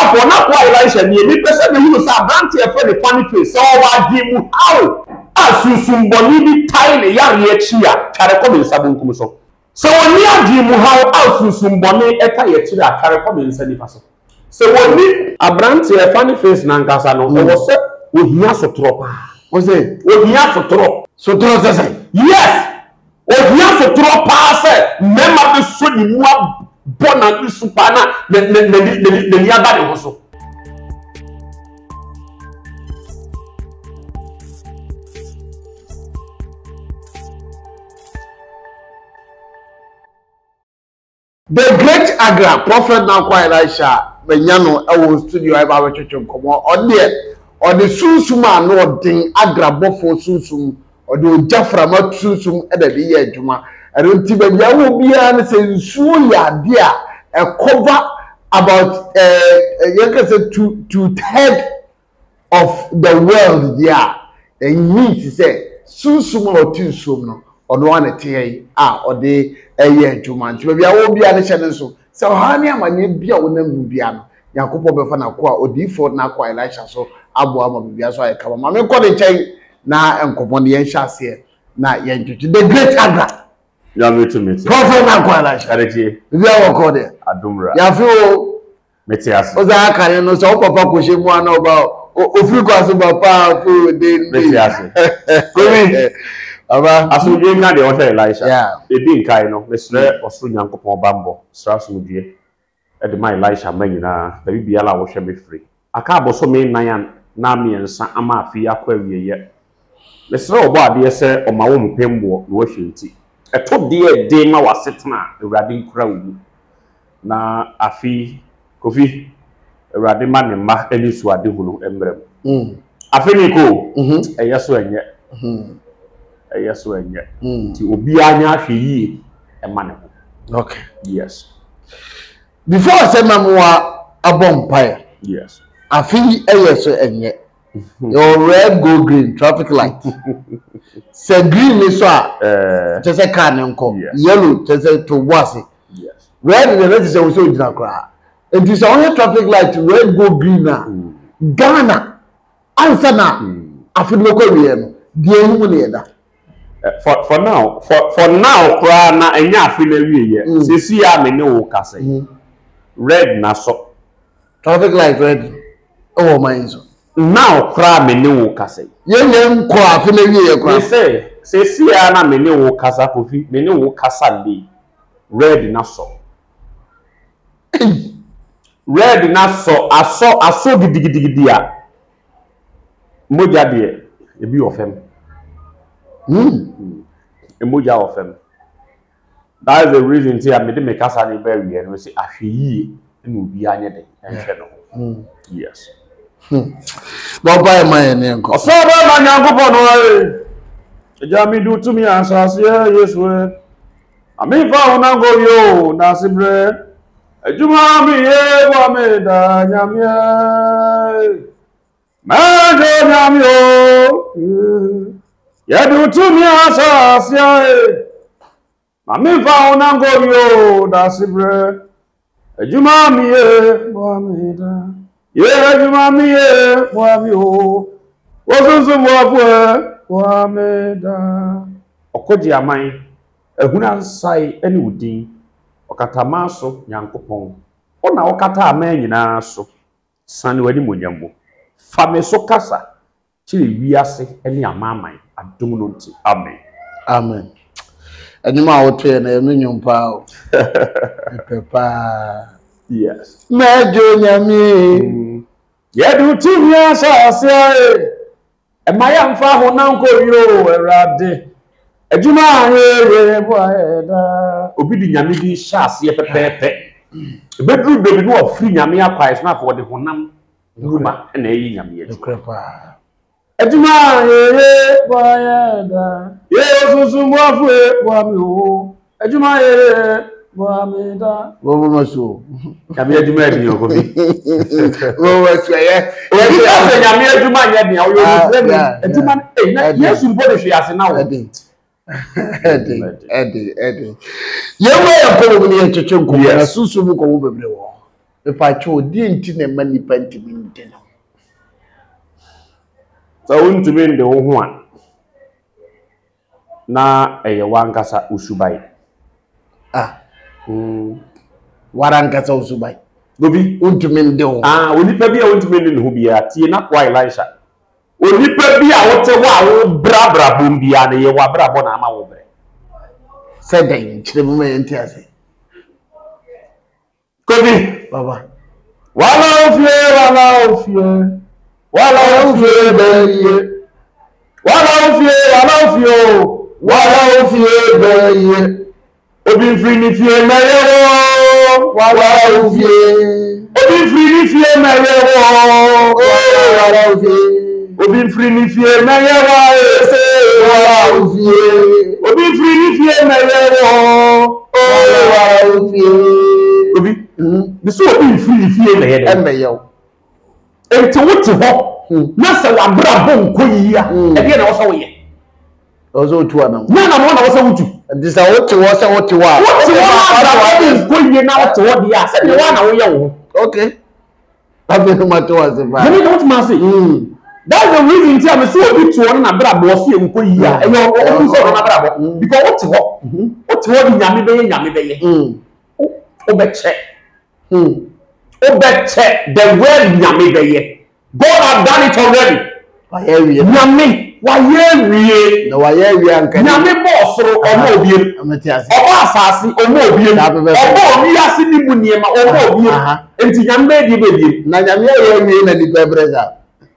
Israelfoɔ, n'akoa Elisha nie, mepɛ sɛ mehunu sɛ aberanteɛ a yɛfrɛ no Funny Face, sɛ ɔwɔ adwene mu haw a sunsum bɔne bi tae ne yareɛ akyi a, tware kɔ me nsa bonkum so. Sɛ ɔnni adwene mu haw a sunsum bɔne tae akyiri a, tware kɔ me nsa nifa so. Sɛ ɔnni. Aberanteɛ Funny Face no ankasa no, ɛwɔ sɛ ɔhia sotorɔ paa. Ɔse. Ɔhia sotorɔ. Sotorɔ sɛ sɛn? Yes! Ohia sotorɔ paa sɛ mmarima bɛsɔ ne mu abɔ n'ano su paa na n'ani aba ne ho so. The Great Agra Prophet Nakwa Elisha manya no wɔ studio a ɛba abɛtwetwe nkɔmmɔ. Ɔno deɛ ɔde sunsum a ano ɔden, Agra bɔfoɔ sunsum, ɔde ogya frama sunsum na ɛde yɛ adwuma. Ɛno nti baabi a wowɔ biara no sɛ nsuo yɛ adeɛ a ɛkɔva about eh, yɛnka sɛ 2/3 of the world deɛ a, it means sɛ sunsum a ɔte nsuom no, ɔno ara na ɛte ha yi a ɔde ɛyɛ adwuma. Nti baabi a wɔwɔ biara no hyɛ no nso sɛ ɔhaw ne amanneɛ bi a wonam mu biara no, Nyankopɔn bɛfa n'akoa odiyifoɔ n'akoa Elisha so aboa ma biribiara so ayɛ kama. Ma menkɔ ne nkyɛn na nkɔmmɔ no yɛnhyɛ aseɛ na yɛntwetwe. The Great Agra. Nyame tumi te. Prophet n'akoa Elisha. Adetie. Biribiara wɔkɔ deɛ. Adomra. Yɛafe o. Mete ase. Ɔsɛ aka ne no sɛ wo papa kɔhyɛ mu a na ɔba ofiri kɔ ase ba paa fo den Mete ase. Kobi. Baba. Asomdwoe nka deɛ ɔhwɛ Elisha. Edi nkae no, mesrɛ ɔsoro Nyankopɔn bammɔ, srɛ asomdwoeɛ de ma Elisha mma nyinaa, baabi biara a wɔhwɛ me firi. Aka abosome nnan anaa mmiɛnsa ama afe yi akɔ awieɛ. Mesrɛ Ɔbɔadeɛ sɛ ɔma wo mpemboɔ na woahwɛ nti. Ɛto deɛ ɛden ma w'asetena a, Awurade nkura wo mu. Na afe yi, Kofi, Awurade ma ne mma anisoadehunu mmra mu. Afe no rekɔ o, ɛyɛ so ɛnyɛ, ɛyɛ so ɛnyɛ. Nti obiara nyɛ ahwɛyie mma ne ho. Okay. Yes. Before sɛ mɛmoa abɔ mpaeɛ. Yes. Afe yi ɛyɛ so ɛnyɛ. Yɛwɔ red go green traffic light. Sɛ green ni so a, kyɛ sɛ car ne nkɔ. Yellow kyɛ sɛ to bo ase. Red deɛ na kyɛ sɛ wosɛ ogyina koraa. Nti sɛ wohwɛ traffic light red go green a, Ghana ansa na afe no bɛkɔ awieɛ no, deɛ ehu mu ne yɛda. For now, for now koraa na ɛnyɛ afe no awieɛ. Seesei a me ne wo kasa yi, red na sɔ. Traffic light red wɔ ɔman yi so. Now koraa me ne wo kasa yi. Yɛn nyɛ nkɔ afe no awieɛ koraa. Me se, seesei ara na me ne wo kasa Kofi, me ne wo kasa nnɛ yi, red na sɔ. Ei! Red na sɔ, asɔ, asɔ gidigidigidi a, mogya deɛ, ebi wɔ fam. Hmm. Mogya wɔ fam. That is the reason nti a mede me kasa no ba awieɛ no, mese ahwɛyie na obiara nyɛ den nhwɛ ne ho. Yes. Bɔ mpaeɛ ma yɛn ne yɛnkɔ. Ɔsoro bɛma Nyankopɔn no ayɛ. Agya me du tumi asase ɛ Yesu ɛ. Ame fa wo nankɔ wie o nase brɛ. Adwuma me yɛ boa me da Nyame ɛ. Mɛdwo Nyame o. Yɛde wo tumi asase ɛ. Ma me fa wo nankɔ wie o dase brɛ. Adwuma me yɛ boa me da. Yɛ adwuma me yɛ boa me o. Wosunsun boafo ɛ boa me da. Ɔkɔgye aman, ahunu ansae ne wo din. Ɔkataman so Nyankopɔn, wo na wokata aman nyinaa so. Sane w'animuonyam mu. Fa me so kasa kyerɛ wiase ne amanaman adom no nti. Amen. Amen. Ɛnwom a woto yɛ no ɛyɛ me nwom paa o. Mepɛ paa. Yes. Mɛdwo Nyame. Yɛde wo tumi ahyɛ aseɛ e. Ɛma yɛmfa honam nkɔ wie o Awurade. Adwuma a yɛyɛ boa yɛ daa. Obi de Nyame din hyɛ aseɛ pɛpɛɛpɛ. Ɛbɛduru baabi na wafiri Nyame akwae so na afei ɔde honam nnwuma na ɛyɛ Nyame adwuma. Nokorɛ paa. Adwuma a yɛyɛ boa yɛ daa. Yɛ osunsun boafo e boa me o. Adwuma a yɛyɛ boa me daa. Wɔbɔ ma so o. Nyame adwuma yɛ den o Kofi. Wɔbɔ ma so ɛyɛ. Obi ka sɛ Nyame adwuma nyɛ den a ɔyɛ onifirani. Adwuma no ei na Yesu mpo de hwee ase na wo. Ɛden ɛden ɛden ɛden. Yɛn wura yɛn nkɔmɔ mu ni yɛn twetwe nkɔmɔ na sunsun mu nkɔmɔ bebree wɔ hɔ. Mepakyɛw, deɛn nti na ɛma nnipa ntumi nde ne ho? Sɛ wontumi nde wo ho a, na ɛyɛ w'ankasa wo suban. Ah. W'ankasa wo suban. Obi. Wontumi nde wo ho. Ah, onipa bi a wontumi nde ne ho biara, tie n'akoa Elisha. Onipa bi a wote hɔ a wobrɛ abrabɔ mu biara no, yɛ w'abrabɔ na ama wo brɛ. Sɛ dɛn? Kyerɛ mu ma yɛnte ase. Kofi. Baba. Wala ofie, wala ofie, wala ofie bɛyie. Wala ofie, wala ofie o, wala ofie bɛyie. Obi mfiri ne fie mɛyɛ wɔ, wala ofie. Obi mfiri ne fie mɛyɛ wɔ, wala ofie. Obi mfiri ne fie mɛyɛ wɔ, ese wala ofie. Obi mfiri ne fie mɛyɛ wɔ, wala ofie. Obi, ne sɛ obi mfiri ne fie mɛyɛ dɛ. Ɛmɛyɛ wo. Enti wote hɔ na sɛ w'abrabɔ nkɔ yie a, ɛdeɛ na ɛwɔ sɛ woyɛ? Ɛwɔ sɛ wotu anamɔ. Nyɛ anamɔ na ɛwɔ sɛ wotu. Nti sɛ wote hɔ sɛ wote hɔ a. Wote hɔ na abrabɔ nkɔ yie na wote hɔ deɛ a, sɛdeɛ woa na woyɛ wo ho. Okay. Afei no mate wo ase paa. Nyame na wotumi ase. That's the reason nti a me sɛ obi te hɔ na n'abrabɔ ɔso yɛ nkɔ yie a, ɛyɛ ɔno sɛ ɔno n'abrabɔ. Because wote hɔ, wote hɔ de Nyame bɛyɛ Nyame bɛyɛ. Wobɛkyɛ. Wobɛkyɛ the word Nyame bɛyɛ. God have done it already. Wayɛ awie. Nyame wayɛ awie. Na wayɛ awie anka. Nyame bɔɔ soro ɔmɔ obiem. Ɔbɔ asase ɔmɔ obiem. Ɔbɔ wiase ne mu nneɛma ɔmɔ obiem. Nti Nyame bɛyɛ deɛ bɛ biem. Na Nyame ayɛ awie na nipa brɛ saa.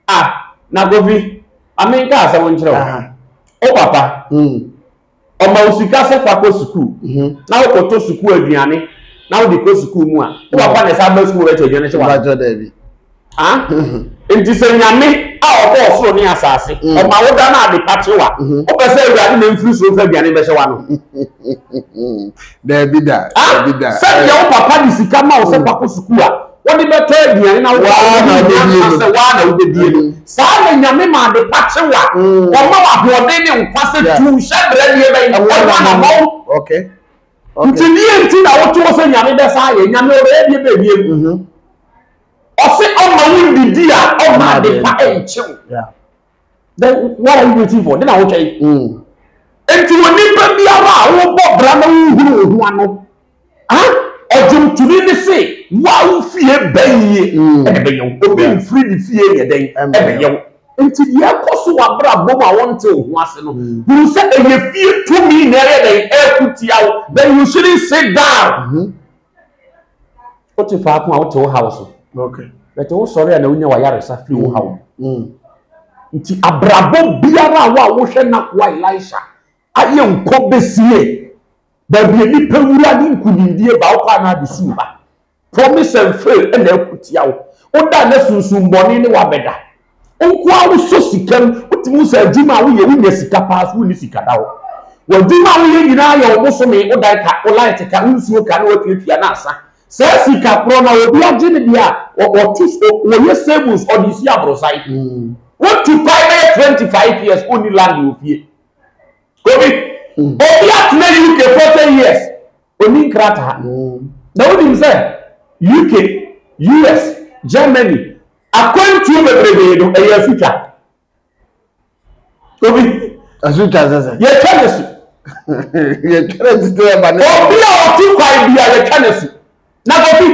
Ah, na Kofi, ame nka asɛm nkyerɛ wo. O papa. Ɔma wo sika sɛ fa kɔ sukuu, na wokɔtɔ sukuu aduane na wode kɔ sukuu mu a, wo papa na ɛsan ba sukuu bɛkyɛ aduane hyɛ w'ano. Ah? Nti sɛ Nyame a ɔbɔɔ ɔsoro ne asase, ɔma wo da no ade pa kye wa, wopɛ sɛ Awurade na mfiri soro mfa aduane bɛhyɛ w'ano? Daabi da, daabi da. Sɛdeɛ wo papa de sika ma wo sɛ fa kɔ sukuu a, wode bɛtɔ aduane na wokɔ a wode hia nsa sɛ woa na wobɛdie no, saa na Nyame ma ade pa kye wo a, ɔma wo ahoɔden ne nkwa sɛ tu hyɛ brɛ deɛ bɛn, ɛho anamɔn. Nti deɛ nti na woto hɔ sɛ Nyame bɛsa ayɛ, Nyame ɔbɛyɛ deɛ bɛwie mu. Ɔse ɔma wo ndidi a, ɔma ade pa nkye wo. Then what are you waiting for? De na wotwɛn. Nti wɔ nipa biara a wobɔ bra na wohunu wo ho ano, ah, ɔdwomtoni ne se wa wo fie bɛyie ɛna ɛbɛyɛ wo. Obi mfiri ne fie yɛ dɛn ɛbɛyɛ wo. Nti deɛ ɛkɔ so wɔ abrabɔ mu a wonte wo ho ase no, hunu sɛ ɛyɛ fie tumi na ɛyɛ dɛn ɛko tia wo. Then you shouldn't sit down. Wote faako a wote wo haw so. Okay. But wo sɔre a na wonya wayaresa firi wo haw mu. Nti abrabɔ biara a wo a wohwɛ n'akoa Elisha ayɛ nkɔ besie baabi a nipa wura ne nkunimdie ba wokɔ a na ade suu ba. Promise and fail na ɛko tia wo. Woda na sunsum bɔne ne wabɛda. Wo nko ara wosɔ sika mu, wotumi hu sɛ adwuma a woyɛ wonya sika paa so wonni sika da hɔ. W'adwuma a woyɛ nyinaa yɛ wo bosome, wo dan ka, wo light ka, wo nsuo ka na woatuatua na asa. Saa sika korɔ no a obi agye ne deɛ a ɔto so, wɔyɛ savings ɔde si aborosan. Wotu kwan bɛyɛ 25 years wonni land wɔ fie. Obi, obi atena UK 40 years, onni nkrataa. Na wonim sɛ UK, US, Germany, Akwantuo bebrebe no, ɛyɛ asutwa. Obi. Asutwa sɛ sɛ. Yɛtwa ne su. Yɛtwa ne su sɛ ɛba ne. Obi a ɔtu kwan bi a yɛtwa ne su. Na kofi,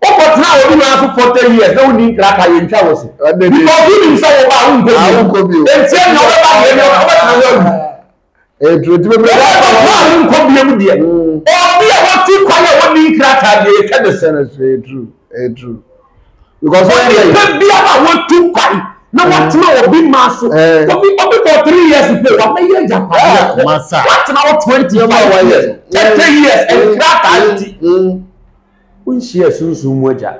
wokɔtena obi maa so 40 years na wonni nkrataa yɛntwa wɔ su. Because wonim sɛ wo ba a wonkɔ bio. Enti ɛnea wobɛba deɛ ɛnea wobɛtena hɔ awu. Ɛturo ti bebree. Wɔn a wɔn nkɔ bia mu deɛ. Obi a wɔtu kwan a wɔnni nkrataa deɛ yɛtwa ne so. Ɛturo ɛturo. Because onipa biara a wɔtu kwan na wɔtena obi maa so. Obi obi bɔ 3 years po wabɛyɛ agyapadeɛ. Masa. Wɔatena hɔ 25 years, 30 years nkrataa nti. Wonhyia sunsun mu agya.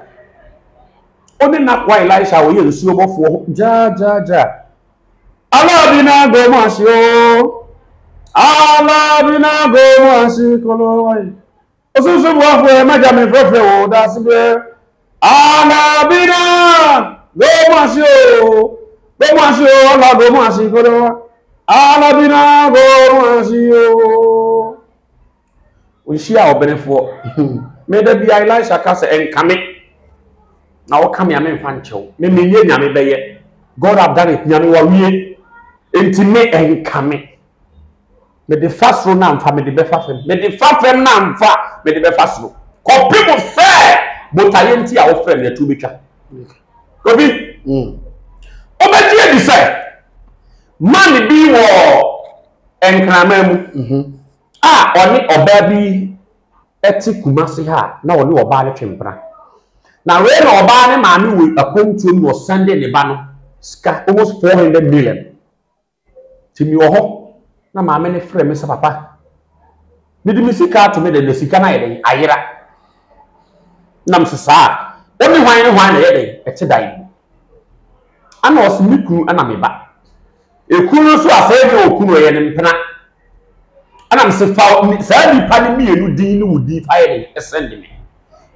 Ɔne n'akoa Elisha a ɔyɛ nsuo bɔfoɔ gyaagyaagyaa. Alabina gomashi o. Alabina gomashi kolowai. Osunsun buafo e maja me frɛfrɛ wo daase brɛ. Alabina gomashi o. Gomashi o ala gomashi kolowai. Alabina gomashi o. Nhyia ɔbenefoɔ. Meda bia Elisha ka sɛ ɛnkame. Na woka me a memfa nkyɛ wo. Me menyɛ Nyame bɛyɛ. God have done it. Nyame wawie. Enti me ɛnka me. Mede fa soro na amfa, mede bɛfa fam. Mede fa fam na amfa, mede bɛfa soro. Kɔpem sɛ botaeɛ nti a wofrɛ me atuo bɛtwa. Obi, wobɛgye adi sɛ man bi wɔ Nkraman mu a ɔne ɔbaa bi te Kumasi ha a na ɔne ɔbaa no twe mpena. Na wei na ɔbaa ne maame wɔ akwantuo mu na ɔsɛnde ne ba no sika almost 400 million. Nti mewɔ hɔ na maame no frɛ me sɛ papa mede me sika ato me dɛn na sika no ayɛ dɛn ayera. Na mese saa wo ne hwan ne hwan na ɛyɛ dɛn ɛte dan mu. Ana ɔse me kunu ɛna me ba. Ekunu no nso asɛe ne okunu ɛyɛ ne mpena. Ɛna mese fa saa nipa no mmienu din ne wo din fa yɛ dɛn ɛsɛnde me.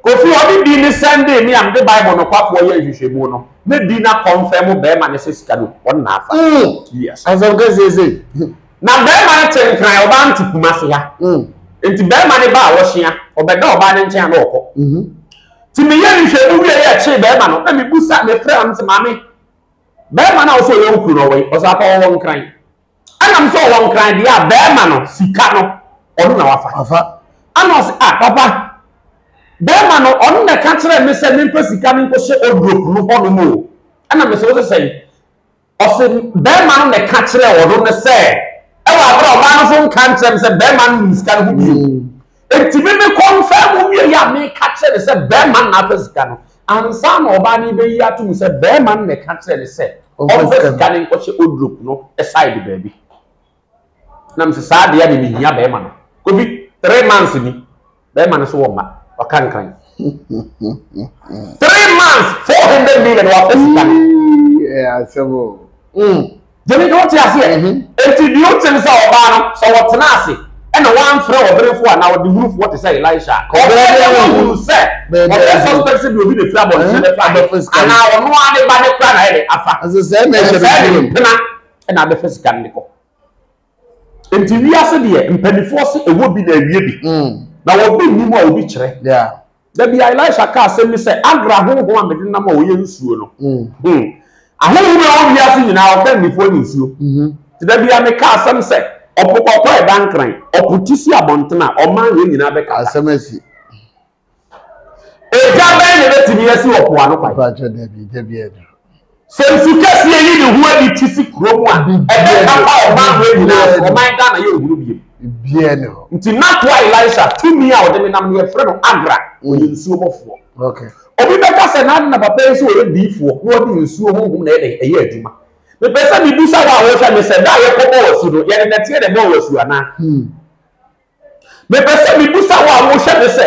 Kofi ɔde din no sɛndee me a mede Bible nokwafoɔ yɛɛ nhwehwɛmu no, na din no akɔnfɛm barima no sɛ sika no ɔno na afa. Yes. Asɛm kɛseɛ sei. Na barima no te Nkran, ɔbaa no te Kumasi ha. Nti barima no ba a ɔhyea, ɔbɛda ɔbaa no nkyɛn a na ɔkɔ. Nti meyɛɛ nhwehwɛmu wieeɛ ɛkyee barima no, na mebusa, mefrɛ no sɛ maame, barima no a wosɛ ɔyɛ wo kunu no ɔwɔ he? Ɔsɛ apa ɔwɔ Nkran. Ɛnam sɛ ɔwɔ nkran deɛ a bɛrima no sika no ɔno na wafa. Wafa. Ɛna ɔse ah papa bɛrima no ɔno na ɛka kyerɛɛ me sɛ memfa sika no nkɔhyɛ odrop no hɔ nom o. Ɛna mese wose sɛn? Ɔse bɛrima no na ɛka kyerɛɛ ɔno no sɛ ɛwɔ abere a ɔbaa no nso nka nkyerɛ me sɛ bɛrima no nim sika no ho bio. Enti me me kɔnfɛm wie yɛ a meka kyerɛ no sɛ bɛrima no na afa sika no ansa na ɔbaa no bɛyi ato mu sɛ bɛrima no na ɛka kyerɛ no sɛ ɔmfa sika no nkɔhyɛ odrop no side baabi. Na mesɛ saa deɛ de mehia bɛrima no. Kofi 3 months ni bɛrima no so wɔ mma ɔka nkran. 3 months 400 million wafa sika no. Ɛyɛ asɛm o. Gyemi de wote aseɛ. Enti deɛ wote no sɛ ɔbaa no sɛ wɔtena ase ɛna wɔamfrɛ ɔberefoɔ anaa ɔdehunufoɔ te sɛ Elisha a, ɔbɛyɛ dɛ wɔahunu sɛ ɔbɛ suspect sɛ deɛ obi na ɛfiri abɔnten bɛfa anaa ɔno ara ne ba ne kora na ayɛ de afa. Ɛsɛ sɛ na ɛhyɛ ne ne mpena ɛna abɛfa sika no de kɔ. Enti wiase deɛ mpanimfoɔ se ɛwɔ bi na awie bi. Na wɔbi nnim a obi kyerɛ. Da bi a Elisha kaa asɛm bi sɛ, Agra honhom a mede nam a ɔyɛ nsuo no. Ahonhom a ɛwɔ wiase nyinaa ɔka nnifoɔ ne nsuo. Nti da bi a meka asɛm sɛ, ɔpo kɔkɔɔ a ɛda nkran, ɔpo ti si abɔnten a, ɔman wei nyinaa bɛkata. Asɛm asi. Egya bɛn na ɛbɛtumi asi ɔpo ano kwan? Mpakyɛ dabi, dabi ɛduru. Sɛ nsu kɛseɛ yi ne ho adi ti si kurom a, ɛbɛkata ɔman wei nyinaa so, ɔman Ghana yɛ nhunu bio. Biribiara ni hɔ. Nti n'akoa Elisha, tumi a ɔde me nam no yɛfrɛ no Agra, ɔyɛ nsuo bɔfoɔ. Okay. Obi bɛka sɛ n'ade na papa yi sɛ ɔyɛ diifoɔ na ɔde nsuo honhom na ɛyɛ dɛn ɛyɛ adwuma. Mepɛ sɛ mebusa wo a wohwɛ me sɛ da a yɛkɔbɔɔ asu no yɛde nɛteɛ na ɛbɔɔ wo asu anaa? Mepɛ sɛ mebusa wo a wohwɛ me sɛ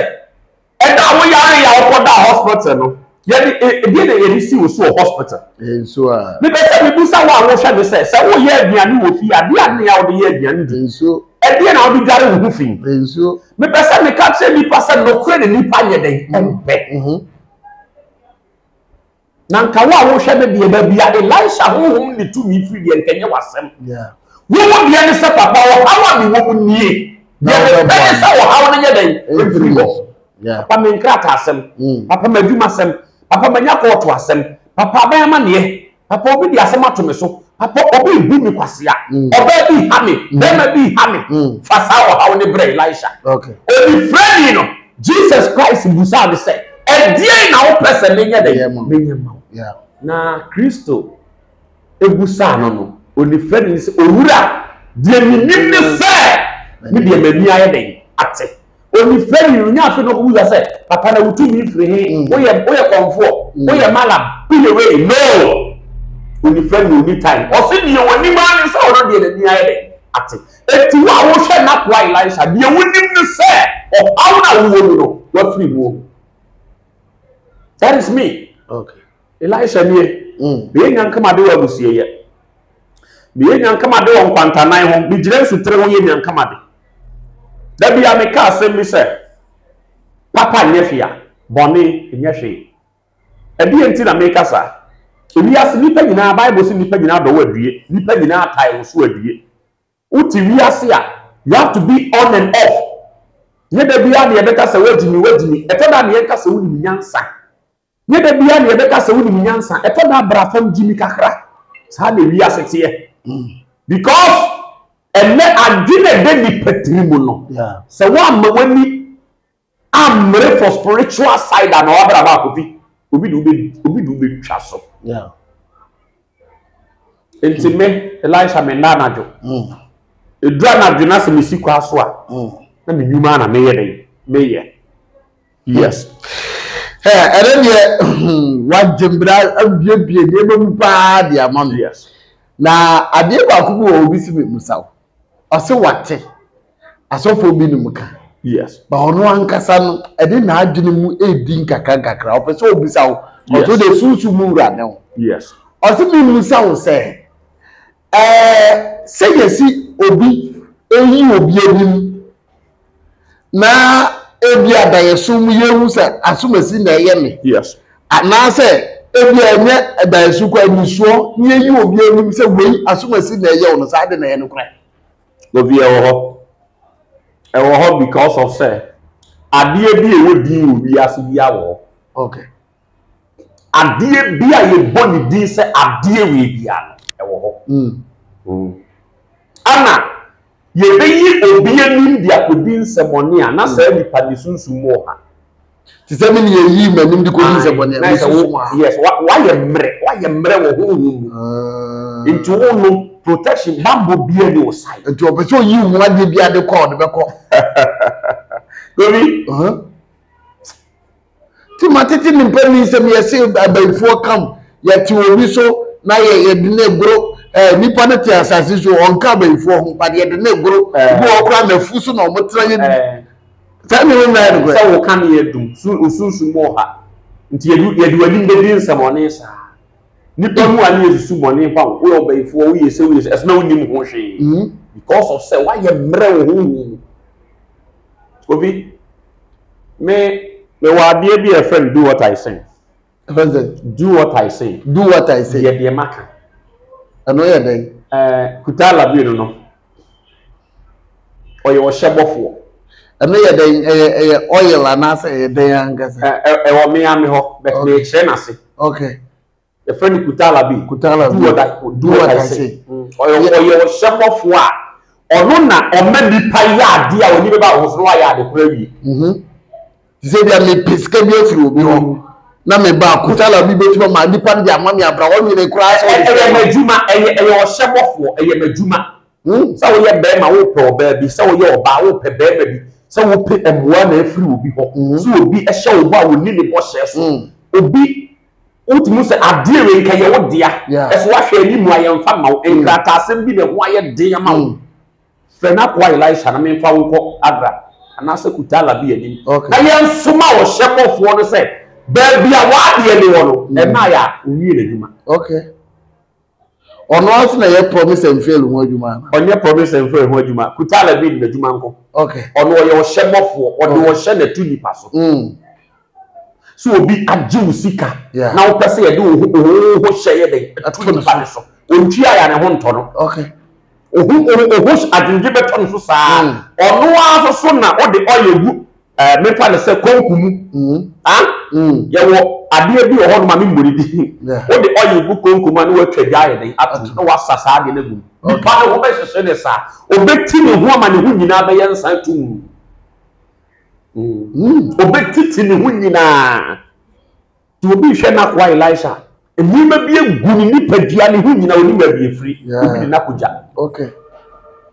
ɛda a woyare a wokɔdaa hospital no yɛde ɛdeɛ na yɛde si wo so wɔ hospital. Nsuo a. Mepɛ sɛ mebusa wo a wohwɛ me sɛ sɛ woyɛ aduane wɔ fie adeɛ a ne a wode yɛ aduane di. Nsuo. Ɛdeɛ na wode dware wo ho fi. Nsuo. Mepɛ sɛ meka kyerɛ nnipa sɛ nokorɛ na nnipa nyɛ dɛn ɛmpɛ. Na nka wo a wohwɛ me deɛ baabi a Elisha honhom ne tumi firi deɛ nka nyɛ w'asɛm. Wo wo deɛ ne sɛ papa ɔhaw a mewɔ mu nie. Deɛ mepɛ ne sɛ ɔhaw no nyɛ dɛn ɛmfiri hɔ. Papa me nkrataa asɛm, papa m'adwuma asɛm, papa manya kɔɔto asɛm, papa aban amanneɛ, papa obi de asɛm ato me so, papa obi bu me kwasea, ɔbaa bi ha me, bɛrima bi ha me. Fa saa ɔhaw ne brɛ Elisha. Onifirani no, Jesus Christ busaa no sɛ, ɛdeɛn na wopɛ sɛ menyɛ dɛn? Menyɛ ma wo. Na Kristo ebusaa no no, onifirani no sɛ, Owura, deɛ menim ne sɛ, me deɛ m'ani ayɛ dɛn? Ate. Onifirani no nya afei na ɔkɔbusa sɛ, papa na wotumi firi he? Woyɛ woyɛ kɔmfoɔ? Woyɛ malam? Woyɛ wei? No! Onifirani no onni time. Ɔse deɛ onim ara ne sɛ ɔno deɛ n'ani ayɛ dɛn? Ate. Enti wo a wohwɛ n'akoa Elisha, deɛ wonim ne sɛ ɔhaw no a wowɔ mu no, wafiri mu. That is me. Okay. Elisha nie. Meyɛ nyankamade wɔ amusieyɛ. Meyɛ nyankamade wɔ nkwantanan ho. Megyina nsutere ho yɛ nyankamade. Da bi a meka asɛm bi sɛ, papa nyɛ hwee a, bɔne nyɛ hwee. Ɛdeɛ nti na meka saa? Ewiase nnipa nyinaa, Bible sɛ nnipa nyinaa dɔ wo adue. Nnipa nyinaa tae wo so adue. Wote wiase a, you have to be on and off. Nyɛ da biara na yɛbɛka sɛ woagyimi, woagyimi. Ɛtɔ da na yɛnka sɛ wonim nyansa. Nyɛ da biara na yɛbɛka sɛ wonim nyansa. Ɛtɔ da bra fam gyimi kakra. Saa na wiase teɛ. Because ɛnɛ adwene a ɛda nipa tiri mu no, sɛ woamma w'ani ammere for spiritual side a na wabra ba akofi obi de obi de wobɛtwa so. Nti me Elisha me nna anadwo. Ɛduru anadwo na sɛ mesi kwa so a na me nnwuma na meyɛ dɛn meyɛ. Yes. Ɛnɛ deɛ wagye mbra abiebie nneɛma mu paa de ama me. Yes. Na adeɛ baako bi wɔ obi si me musa wo. Ɔse wate asɔfoɔ binom ka. Yes. Ba ɔno ankasa no ɛde n'adwene mu edi nkakra nkakra. Ɔpɛ sɛ obisa wo. Ɔso de sunsun mu wura ne ho. Yes. Ɔse me musa wo sɛ ɛɛ sɛ yɛsi obi eyi obi anim na ebi adaeɛso mu yɛhu sɛ asomasi na ɛyɛ me. Yes. Anaasɛ ebi a ɛnyɛ adaeɛso kɔ anisoɔ na yɛyi obi anim sɛ wei asomasi na ɛyɛ wo no, saa de na ɛyɛ no korɛ. Obi ɛwɔ hɔ. Ɛwɔ hɔ because of sɛ adeɛ bi a ɛwɔ din wɔ wiase bi awɔ hɔ. Okay. Adeɛ bi a yɛbɔ ne din sɛ adeɛ wei bia no ɛwɔ hɔ. Ana yɛbɛyi obi anim de akɔdi nsɛmɔne a na saa nipa ne sunsum mu ɔha. Te sɛ me ne yɛyi m'anim de kɔdi nsɛmɔne a, me sunsum ha. Yes, wayɛ mmerɛ, wayɛ mmerɛ wɔ honhom mu. Nti wo no protection bambɔ bia ni wo side. Nti ɔpɛ sɛ ɔyi wo ho adeɛ bi ade kɔ a ɔde bɛkɔ. Gobi. Ti ma tete ne mpanin nsɛm yɛse abayifoɔ kam yɛte obi so na yɛ yɛde ne goro ɛɛ nipa no te asase so ɔnka abayifoɔ ho but yɛde ne goro ebi wɔ hɔ koraa na afu so na wɔn tena yɛ bi saa nneɛma nyinaa yɛ nokorɛ. Sɛ wo ka ne yɛ dum so osunsun mu ɔha nti yɛde yɛde w'anim bɛdi nsɛmɔne saa nipa mu a ne yɛsusu bɔne fa wo woyɛ ɔbayifoɔ woyɛ sɛ woyɛ sɛ ɛso na wonim ho hwee because of sɛ woayɛ mmerɛ wɔ honhom mu obi Me mewɔ adeɛ bi a yɛfrɛ no do what I say. Ɛfɛ sɛ. Do what I say. Do what I say. Yɛ deɛ maka. Ɛno yɛ dɛn? Ɛɛ Kuta Labino no, ɔyɛ ɔhyɛbɔfoɔ. Ɛno yɛ dɛn? Ɛyɛ ɛyɛ oil anaasɛ ɛyɛ dɛn ankasa? Ɛ ɛwɔ me ame hɔ, but mekyerɛ n'ase. Okay. Yɛfrɛ no Kutala bi. Kutala bi. Do what I, do what I say. Ɔyɛ ɔyɛ ɔhyɛbɔfoɔ a ɔno na ɔma nipa yɛ adeɛ a ɔni bɛba ahosuo na wayɛ ade korɔ awie. Mhm. Te sɛ bi a mepɛ sika bi afiri obi hɔ na meba a Kutala bi bɛtumi ama nipa no de ama me abra ɔnwene koraa sɛ ɔde Ɛyɛ m'adwuma, ɛyɛ ɛyɛ ɔhyɛbɔfoɔ, ɛyɛ m'adwuma. Sɛ woyɛ bɛrima wopɛ ɔbaa bi, sɛ woyɛ ɔbaa wopɛ bɛrima bi, sɛ wopɛ mmoa na afiri obi hɔ, sɛ obi hyɛ wo bɔ a ɔnni ne bɔhyɛ so, obi Wotumi hu sɛ adeɛ wei nka yɛ wo dea, ɛso woahwɛ anim a yɛmfa mma wo. Mm. Nkrataasɛm bi na ɛho ayɛ den ama wo. Mm. Frɛ n'akoa Elisha na memfa wo nkɔ Agra anaasɛ Kutala bi anim. Na yɛnsoma ɔhyɛ bɔfoɔ no sɛ baabi a w'adeɛ ne wɔ no, mm. ɛmaa yɛ a owie n'adwuma. Okay. Ɔno ara nso na ɛyɛ promise and fail ho adwuma ana? Ɔnyɛ promise and fail ho adwuma. Kutala bi de n'adwuma nko. Okay. Ɔno ɔyɛ ɔhyɛ bɔfoɔ. Ɔde ɔhyɛ na ɛto nipa so. Mm. So obi agye wo sika Yeah. na wopɛ sɛ yɛde wo ho wo ho hyɛ yɛ dɛn ɛto Ɛto ne nipa so. ne so. Ontua yɛ a ne ho ntɔ no. Okay. Ohu ohu ohu adwendwe bɛtɔ ne so saa. Ɔno ara nso so na ɔde ɔyɛ gu ɛɛ mefa no sɛ konku mu. Mm. Ah? Mm. Yɛwɔ adeɛ bi wɔ hɔ nom a memmɔ ne din. Yeah. Wode ɔyɛ gu konku mu a na watwa gya ayɛ dɛn ato na wasa saa adeɛ no agu mu. Nipa no ho bɛhyehye ne saa. Obɛti ne ho ama ne ho nyinaa bɛyɛ nsa tum. Mm. Obɛtiti ne ho nyinaa. Nti obi rehwɛ n'akoa Elisha, nneɛma bi agu ne nipadua ne ho nyinaa, onim baabi efiri, obi de n'akogya. Okay.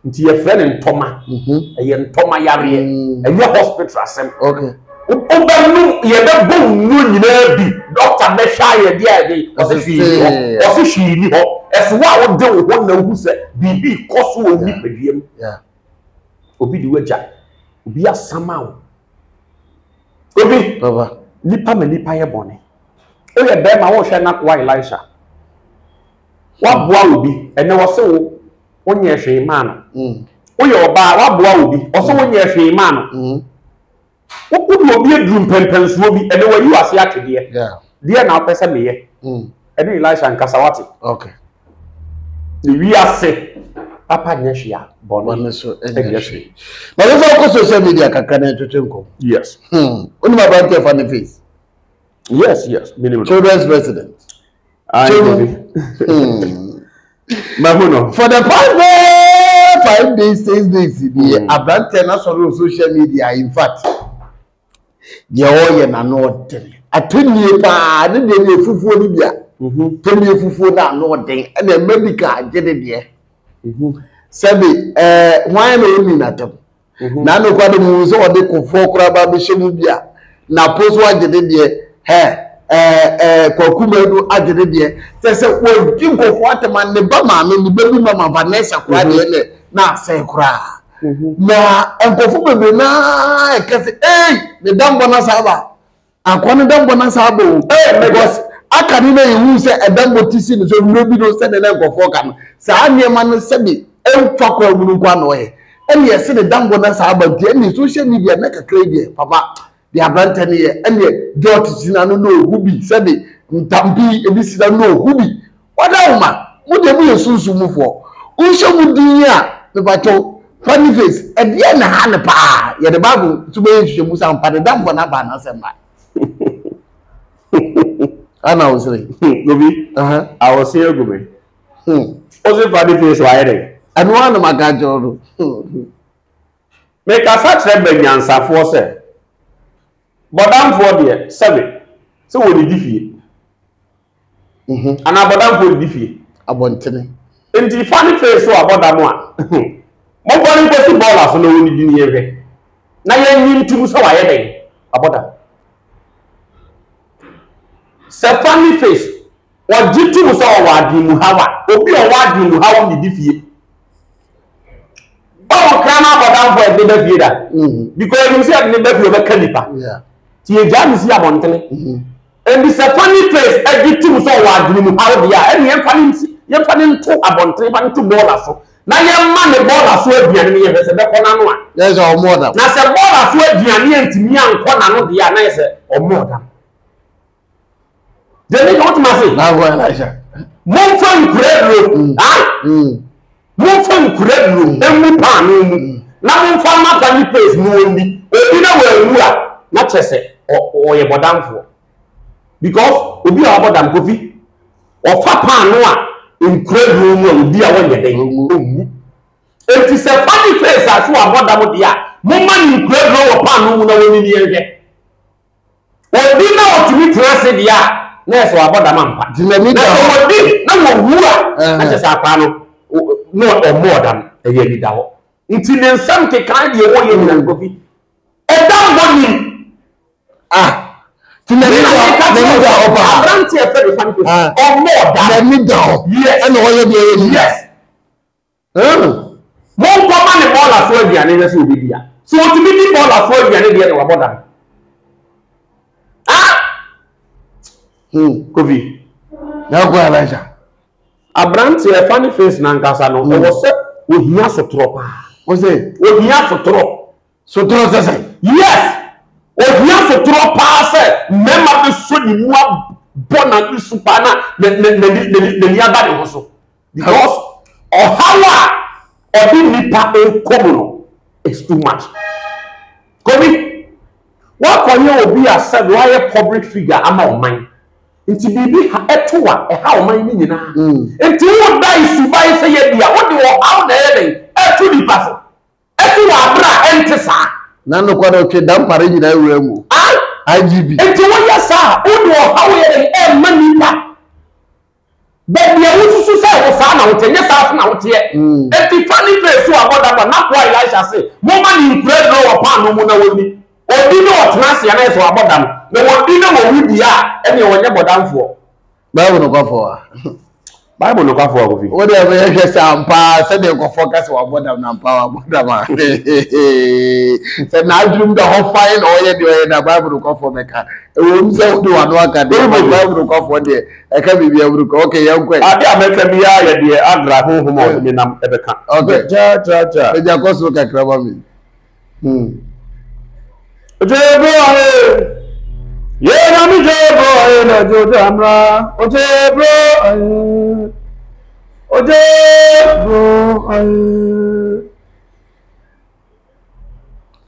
Nti yɛfrɛ no ntɔma. Mhm. Ɛyɛ ntɔma yareɛ. Ɛnyɛ hospital asɛm. Okay. Wobɛnom, yɛbɛbɔ wo nnuro nyinaa bi, dɔkta bɛhwɛ ayɛ deɛ ayɛ de, ɔse hwee nni hɔ. Ɔse hwee nni hɔ. Ɛso wo a wode wo ho na wohu sɛ biribi rekɔ so wɔ wo nipadua mu. Obi de w'agya, obi asama wo. Obi, nipa ma nipa yɛ bɔne. Woyɛ bɛrima wohwɛ n'akoa Elisha. Waboa obi, ɛnɛ wɔse wo wonyɛ hwee maa no. Mm. Woyɛ ɔbaa waboa obi, ɔse mm. wonyɛ hwee maa no. Mm. Wode obi aduru mpɛmpɛnsoɔ bi, ɛnɛ wayi w'ase atwedeɛ. Deɛ na wopɛ sɛ meyɛ. Ɛne Elisha nkasa wate. Okay. Ne wiase papa nyɛ hwee a bɔne Bɔne so nyɛ nyɛ hwee. hwee. Na yɛmfa nkɔ social media kakra na yɛntwetwe nkɔmmɔ. Yes. Hmm. Wonim aberanteɛ fa ne face? Yes, menim no. Children's president. Ayi, Mahu no. For the past 5 days, 6 days, deɛ aberanteɛ no asɔre wɔ social media, in fact, deɛ ɔreyɛ n'ano ɔden. Atɛnnie paa, ne deɛ no yɛ fufuo no bi a. Tɛnnie fufuo no ano ɔden, ɛna medical agye ne deɛ. Sɛbi hwan na ɔnni n'atam? Na nokwa de mu sɛ ɔde kofoɔ koraa ba bɛhyɛ mu bi a, napo so agye ne deɛ, hɛ ɛɛ ɛɛ Kwaku Manu agye ne deɛ. Kyɛ sɛ wɔdi nkurɔfoɔ atɛm a, ne ba maame, ne ba bi mama Vanessa koraa deɛ ne na asɛe koraa. Na nkurɔfoɔ bebree naa ɛka sɛ, ei, ne dambɔ no asa aba. Akoa no dambɔ no asa aba o. Because aka ne na yɛhu sɛ ɛdambɔ ti si no so mmerɛ bi no, sɛdeɛ na nkurɔfoɔ ka no, saa nneɛma no sɛbe ɛmfa kwan mu no nko ara na ɔyɛ. Ɛne ɛse ne dambɔ no asa aba nti, ɛne social media na kakra yi deɛ, papa, deɛ aberantɛ no yɛ, ɛneɛ George si n'ano na ɔhu bi, sɛbe ntampi ebi si n'ano na ɔhu bi. Wadaworoma, mo deɛ moyɛ sunsum mufoɔ. Wohyɛ mo din a, mepakyɛw, funny face, ɛdeɛn na ɛha no paa? Yɛde Bible nso bɛyɛ nhwehwɛmu sɛ ampa ne dammɔ no aba anaasɛ mmae. Ana wo sere? Obi, awɔse agu me. Wose funny face wayɛ dɛn? Ɛno ara na maka akyerɛ wo no. Mekasa kyerɛ banyansafoɔ sɛ, bɔdamfoɔ deɛ, sɛbe, sɛ wɔdidi fie. Anaa bɔdamfoɔ didi fie. Abɔntene. Nti funny face so abɔdam a, momfa no nkɔsi bɔɔla so na ɔnnidi ne yɛnhwɛ. Na yɛnyi ntom sɛ wayɛ dɛn? Wabɔ dam. Sɛ funny face, ɔgye tom sɛ ɔwɔ adwene mu haw a, obi a ɔwɔ adwene mu haw nnidi fie. Ɔwɔ kraman abɔdamfoɔ a yɛde ne ba fie da. Because ɛnim sɛ yɛde ne ba fie ɔbɛka nipa. Nti yɛgyaa no si abɔntene. Enti sɛ funny face gye tom sɛ ɔwɔ adwene mu haw deɛ a, ɛnneɛ yɛmfa no nsi, yɛmfa no nto abɔntene, yɛmfa no nto bɔɔla so, na yɛmma ne bɔɔla so aduane no yɛhwɛ sɛ ɛbɛkɔ n'ano a. Na yɛ sɛ ɔmmɔɔ dam. Na sɛ bɔɔla so aduane antumi ankɔ n'ano deɛ a, na yɛ sɛ ɔmmɔɔ dam. Deɛ meka wote m'ase? Na akɔ Elisha. Momfa nkura duro. Ah? Momfa nkura duro ngu paanoo mu, na momfa mma funny face no ɔnni. Obi na wanwu a, na kyerɛ sɛ ɔyɛ bɔdamfoɔ. Because obi a wabɔ dam, Kofi, ɔfa paanoo a nkura duro mu a, ɔdi a ɔnyɛ dɛn? Ɔnwu. Enti sɛ funny face a so wabɔ dam deɛ a, momma no nkura duro wɔ paanoo mu na ɔnni ne yɛnhwɛ. Obi na ɔtumi tena ase deɛ a, na yɛ sɛ wabɔ dam ampa. Na sɛ wɔdi na wɔwu a, na kyerɛ sɛ akwaa no na ɔmmɔɔ dam, ɛyɛ anidahɔ. Nti ne nsɛm kekae deɛ ɔyɛ nyina no, Kofi, ɛda mmɔ nim. Ah, ti n'ani da hɔ, n'ani da hɔ paa. Aberanteɛ fɛ de fa ne kosi, ɔmmɔɔ dam. N'ani da hɔ. Yes. Ɛna ɔyɛ deɛ ɔyɛ nyina. Yes. Monkɔma ne bɔɔla so aduane nhwɛ sɛ ɔbɛdi a. Sɛ ɔtumi di bɔɔla so aduane deɛ na wabɔ dam. Ah! Kofi. Yɛnkɔ Elijah. Aberanteɛ funny face nankasa no, ɛwɔ sɛ ohia sotorɔ paa. Wo se? Ohia sotorɔ. Sotorɔ sɛ sɛn? Yes! Ohia sotorɔ paa sɛ mmarima bɛsɔ ne mu abɔ n'ani so paa na n'ani aba ne ho so. Because ɔhaw a ɔde nnipa rekɔ mu no is too much. Kobi, woakɔyɛ obi a sɛbe woayɛ public figure ama ɔman. Nti biribi ha ɛto a ɛha ɔman no nyinaa. Nti woda suban sɛ yɛ bi a wode ɔhaw na ɛyɛ dɛn ɛto nipa so. Ɛto wɔ abere a ɛnte saa. Na nokware ɔtwe dampare nyinaa wura mu. IGB. Nti woyɛ saa a wode ɔhaw yɛ dɛn ɛma nipa. Baabi a wosusu sɛ wo saa na woteɛ, nyɛ saa so na woteɛ. Enti fa ne fee so abɔ dam a, n'akoa Elisha se, Momma ne nkura aduro wɔ paanoo mu na wɔnni. Ɔdi na ɔtena ase a, na ayɛ sɛ wabɔ dam. Na wɔdi na wɔwu deɛ a, ɛnneɛ ɔnyɛ bɔdamfoɔ. Bible nokwafo a. Bible nokwafo a, Kofi. Wo deɛ yɛhwɛ sɛ ampa ara sɛdeɛ nkurɔfoɔ ka sɛ wabɔ dam no ampa wabɔ dam a. Sɛ n'adwenem da hɔ fann na ɔyɛ deɛ ɔyɛ no a, Bible nokwafoɔ bɛka. Ɛwom sɛ wode w'ano aka deɛ, but Bible nokwafoɔ deɛ, ɛka biribi a wode kɔ. Okay, yɛnkɔ ɛ. Ade a mɛka biara yɛ deɛ Agra honhom a ɔde me nam bɛka. Okay. Kya kya kya. Pagya kɔ soro kakra ma me. Hmm. Ojebo aye. Ye na mi jebo aye na jojo amra. Ojebo aye. Ojebo aye.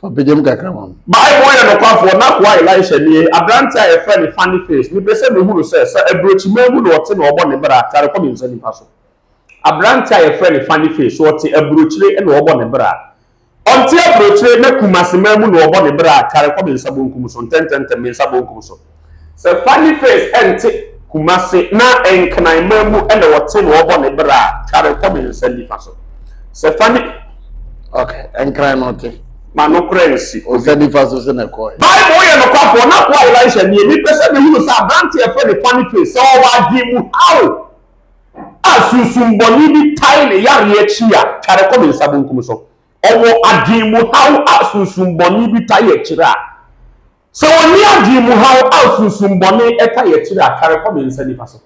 Fa pagyam kakra ma me. Bible yɛ nokwafoɔ, N'akoa Elisha nie, aberanteɛ a yɛfrɛ no Funny Face. Mepɛ sɛ mehunu sɛ, sɛ aburokyiman mu na ɔte na ɔbɔ ne bra a, tware kɔ me nsa nifa so. Aberanteɛ a yɛfrɛ no Funny Face, sɛ ɔte aburokyire na ɔbɔ ne bra a, Ɔnte aburokyire na Kumasi man mu na ɔbɔ ne bra a, tware kɔ me nsa bonkum so, ntɛntɛntɛm, me nsa bonkum so. Sɛ Funny Face nte Kumasi na Nkran man mu na ɔte na ɔbɔ ne bra a, tware kɔ me nsa nifa so. Sɛ Funny. Okay, Nkran na ɔte. Ma nokorɛ nsi. Nsa nifa so so na ɛkɔɔɛ. Bible yɛ nokwafoɔ, n'akoa Elisha nie. Mepɛ sɛ mehunu sɛ aberanteɛ a yɛfrɛ no Funny Face, sɛ ɔwɔ adwene mu haw a sunsum bɔne bi tae ne yareɛ akyi a, tware kɔ me nsa bonkum so. Ɔwɔ adwene mu haw a sunsum bɔne bi tae akyire a, sɛ ɔnni adwene mu haw a sunsum bɔne tae akyire a, tware kɔ me nsa nifa so.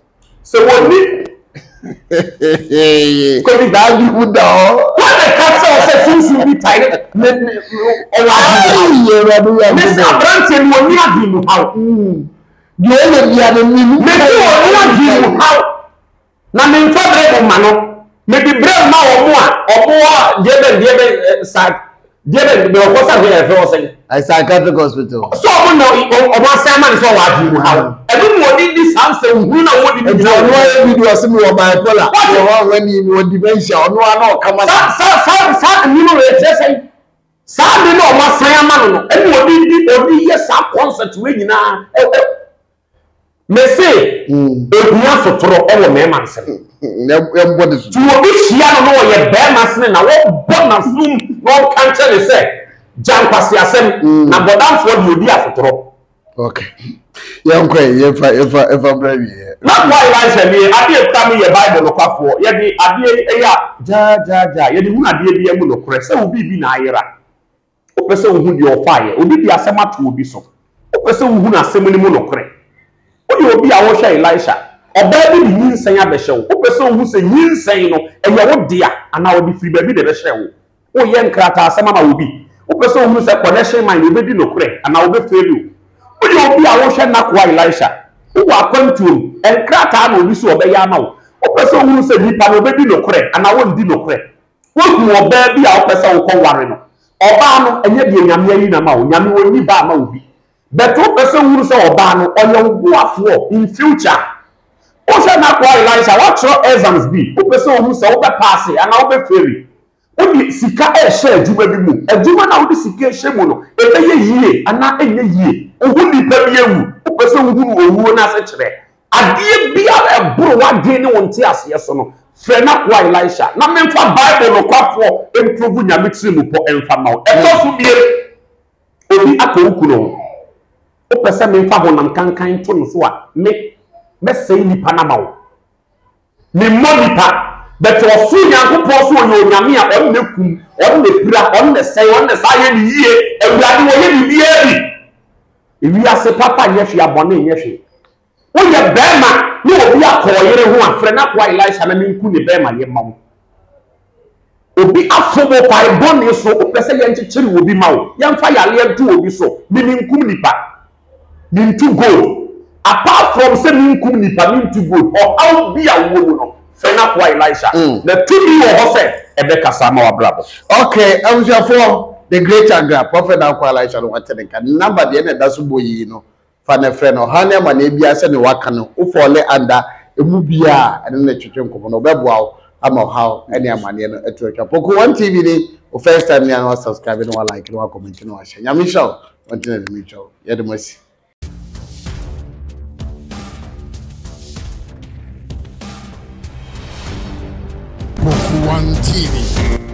Sɛ wɔnni Kobi daa bi mu da hɔ. Wɔn na ɛka kyerɛ wo sɛ sunsum bi tae ne ne ɔwɔ adwene mu haw. Mese aberanteɛ no ɔnni adwene mu haw. Deɛ ɔyɛ bia no menim. Mese ɔnni adwene mu haw. Na memfa berɛ mu mma no. Mede berɛ mma wɔn a wɔwɔ deɛ bɛn deɛ bɛn sa deɛ bɛn deɛ ɔkɔ sa deɛ yɛfrɛ wɔ sɛn. Psychiatric hospital. Sɛ ɔmo na ɔmo asan ama no sɛ ɔwɔ adwene mu haw. Ɛno na ɔde di saa nsɛm hunu na wɔde di nyina. Ɔno ayɛ video ɔse mewɔ bipolar, mewɔ hwanhwani, mewɔ dementia, ɔno ara na ɔka ma. Saa saa saa saa nneɛma wei ɛkyerɛ sɛn? Saa ade no a ɔmo asan ama no no ɛna ɔde di ɔde yɛ saa concert wei nyinaa ɛ ɛ. Mese ohia sotorɔ wɔ mmarima nsam. Yɛmbɔ ne so. Nti obi hyia no na ɔyɛ barima sene na wɔbɔ n'asom na ɔka nkyerɛ ne sɛ gya nkwaseasɛm na bɔdamfoɔ deɛ ɔdi asotorɔ. Okay. Yɛnkɔ yi, yɛmfa yɛmfa yɛmfa mbrɛ wieɛ. Na boa Elisha nie, adeɛ ekura me yɛ Bible nokwafoɔ, yɛde adeɛ yi ɛyɛ a gyaagyaagyaa, yɛde hunu adeɛ biara mu nokorɛ, sɛ wo biribi na ayera. Wopɛ sɛ wohu deɛ ɔfaeɛ? Obi de asɛm ato obi so. Wopɛ sɛ wohunu asɛm no mu nokorɛ? Woyɛ obi a wohwɛ Elisha. Ɔbaa bi de nyinsɛn abɛhyɛ wo. Wopɛ sɛ wohu sɛ nyinsɛn no, ɛyɛ wo dea anaa ɔde firi baabi na ɛbɛhyɛɛ wo? Woyɛ nkrataasɛm ama obi. Wopɛ sɛ wohunu sɛ connection man no, ɔbɛdi nokorɛ anaa ɔbɛfeeli wo? Woyɛ obi a wohwɛ n'akoa Elisha. Wowɔ akwantuo mu. Nkrataa na obi sɛ ɔbɛyɛ ama wo. Wopɛ sɛ wohunu sɛ nipa no, ɔbɛdi nokorɛ anaa ɔrendi nokorɛ? Woahu ɔbaa bi a wopɛ sɛ wokɔ ware no. Ɔbaa no, ɛnyɛ deɛ Nyame ayi no ama wo. Nyame ɔnyi ba ama obi. But wopɛ sɛ wohunu sɛ ɔbaa no, ɔyɛ wo boafoɔ in future. Wohwɛ n'akoa Elisha, woatwerɛ exams bi, wopɛ sɛ wohu sɛ wobɛ paase anaa wobɛ faili. Wode sika rehyɛ adwuma bi mu. Adwuma no a wode sika rehyɛ mu no, ɛbɛyɛ yie anaa ɛnyɛ yie. Wohu nipa bi awu, wopɛ sɛ wohunu owuo no asekyerɛ. Adeɛ biara a ɛboro w'adwene ne wo nteaseɛ so no, frɛ n'akoa Elisha na memfa Bible nokwafoɔ mprovu Nyame tirimupɔ mfa mma wo. Ɛtɔ so biem, obi akɔ wo kunu ho. Wopɛ sɛ memfa honam kankan nto no so a, me, mɛsɛe nipa no ama wo. Memmɔ nipa, but ɔsoro Nyankopɔn so ɔyɛ Onyame a ɔno na ɛkum, ɔno na ɛpira, ɔno na ɛsɛe, ɔno na ɛsan yɛ ne yie. Awurade ɔyɛ biribiara bi. Ewiase papa nyɛ hwee, abɔne nyɛ hwee. Woyɛ bɛrima ne obi akɔ ɔyere ho a, frɛ n'akoa Elisha na menku ne bɛrima yɛ mma wo. Obi afom wo kwan bɔne so, wopɛ sɛ yɛnkyekyere obi ma wo, yɛmfa yareɛ nto obi so, me menkum nipa, mentu gold. Apart from sɛ menkum nipa, mentu gold, ɔhaw bi a wowɔ mu no, frɛ n'akoa Elisha, na tumi wɔ hɔ sɛ ɛbɛkasa ama w'abrabɔ. Okay, abusuafoɔ, the great Agra, Prophet Akoa Elisha no wate ne nka. Ne number deɛ na ɛda so bɔ yi no, fa no frɛ no. Ɔhaw ne amaneɛ biara sɛdeɛ waka no, wo fɔle under ɛmu biara a, ɛne no twetwe nkɔmmɔ no, ɔbɛboa wo ama ɔhaw ne amaneɛ no atu atwa. Poku One TV ni, wo first time ni a na wa subscribe na wa like na wa comment na wa share. Nyame nhyira wo, ɔntena ne nkyɛw. Yɛde mo asi. Poku One TV.